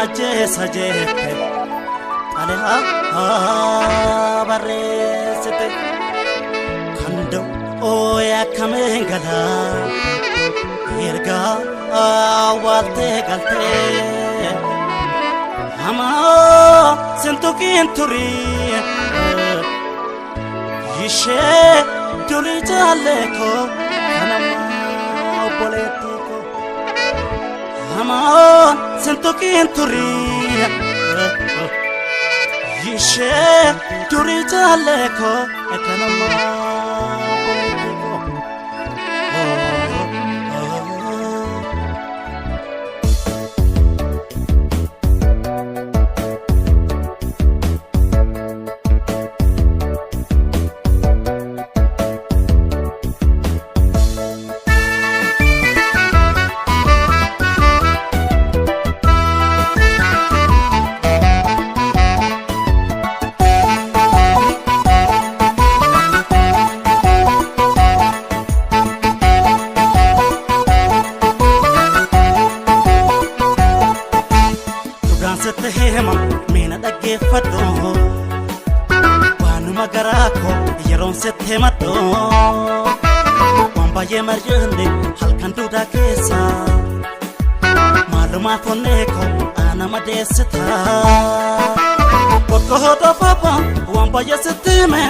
Ajjeesa jette xalayaa barreessite kan da'oo akkameen galaa ergaa awwaaltee galtee hamaa sintuqiin turii ishee durii jaallee koo kanammaa obboleettii koo hamaa sintuqiin turii ishee durii jaallee koo kanammaa obboleettii koo. Dhugaan sitti hima miina dhaggeeffadhu waanuma garaa koo yeroon sitti himadhu waan baay'ee mari'anne halkan duudaa keessa maalumaaf onnee koo ana madeessita bakka hodhaafaba waan baay'ee sitti hime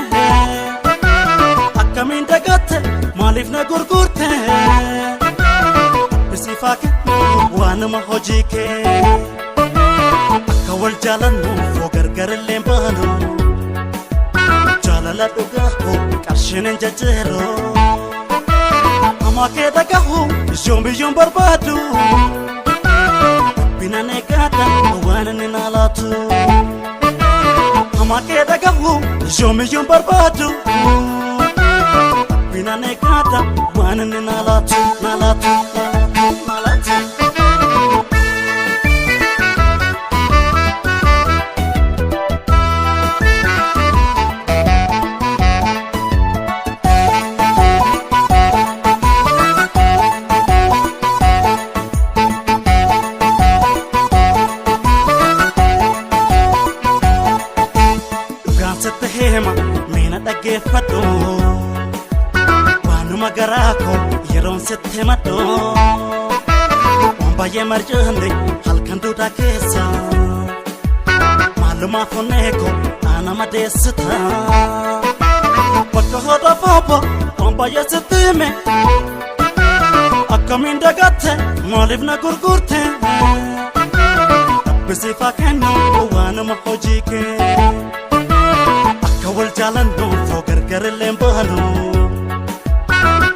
akkamiin dagatte maaliif na gurgurte bisiifaa kennu waanuma hojii kee. Akka wal jaalannu foo gargar illee baanu jaalala dhugaa hoo qarshiin hin jajjeeru hamaa kee dhagahu yoom biyyoon barbaadu binaan eeggadha waan inni naa laatu hamaa kee dhagahu yoom biyyoon barbaadu binaan eeggadha waan inni naa laatu naa laatu naa laatu. Dhugaan sitti hima miina dhaggeeffadhu waanuma garaa koo yeroon sitti himadhu waan baay'ee mari'anne halkan duudaa keessa maalumaaf onnee koo ana madeessita bakka hodhaafaba waan baay'ee sitti hime akkamiin dagatte maaliif na gurgurte rabbisiifaa kennu waanuma hojii kee. Akka wal jaalannu foo gargar illee baanu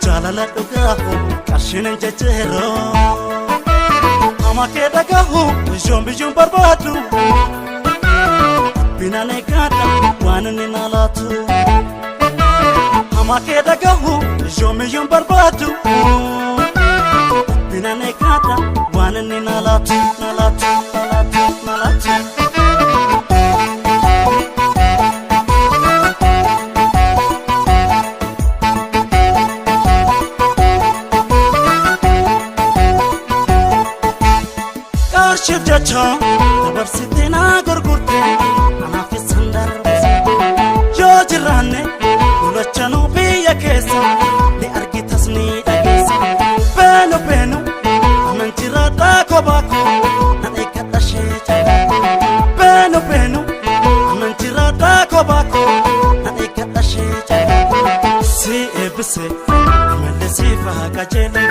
jaalala dhugaahu qarshiin hin jajjeeru hamaa kee dhagahu yoom biyyoon barbaadu binaan eeggadha waan inni naa laatu hamaa kee dhagahu yoom biyyoon barbaadu binaan eeggadha waan inni naa laatu naa laatu naa laatu naa laatu. Qarshiif jecha dabarsitee na gurgurte anaafis hin darbise yoo jiraanne lolachanuu biyya keessa ni argitas ni dhageessa beenu beenu anan jiraadhaa kophaa koo nan eeggadha shee jala beenu beenu anan jiraadhaa kophaa koo nan eeggadha shee jala si eebbise imalli siif haa qajeelu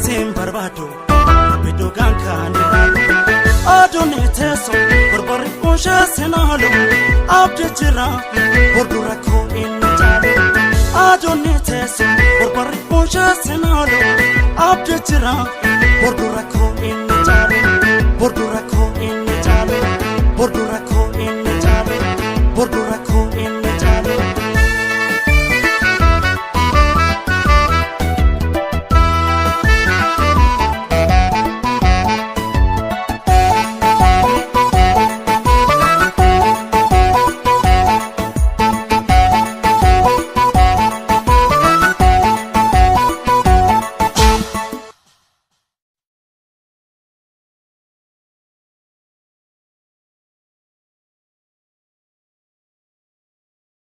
siin barbaadu bidugaan kaane aduun teessu barbarri unshee sinaalu abdi jira bordura koo inni caalu aduun teessu barbarri unshee sinaalu abdi jira bordura koo inni caalu bordura koo.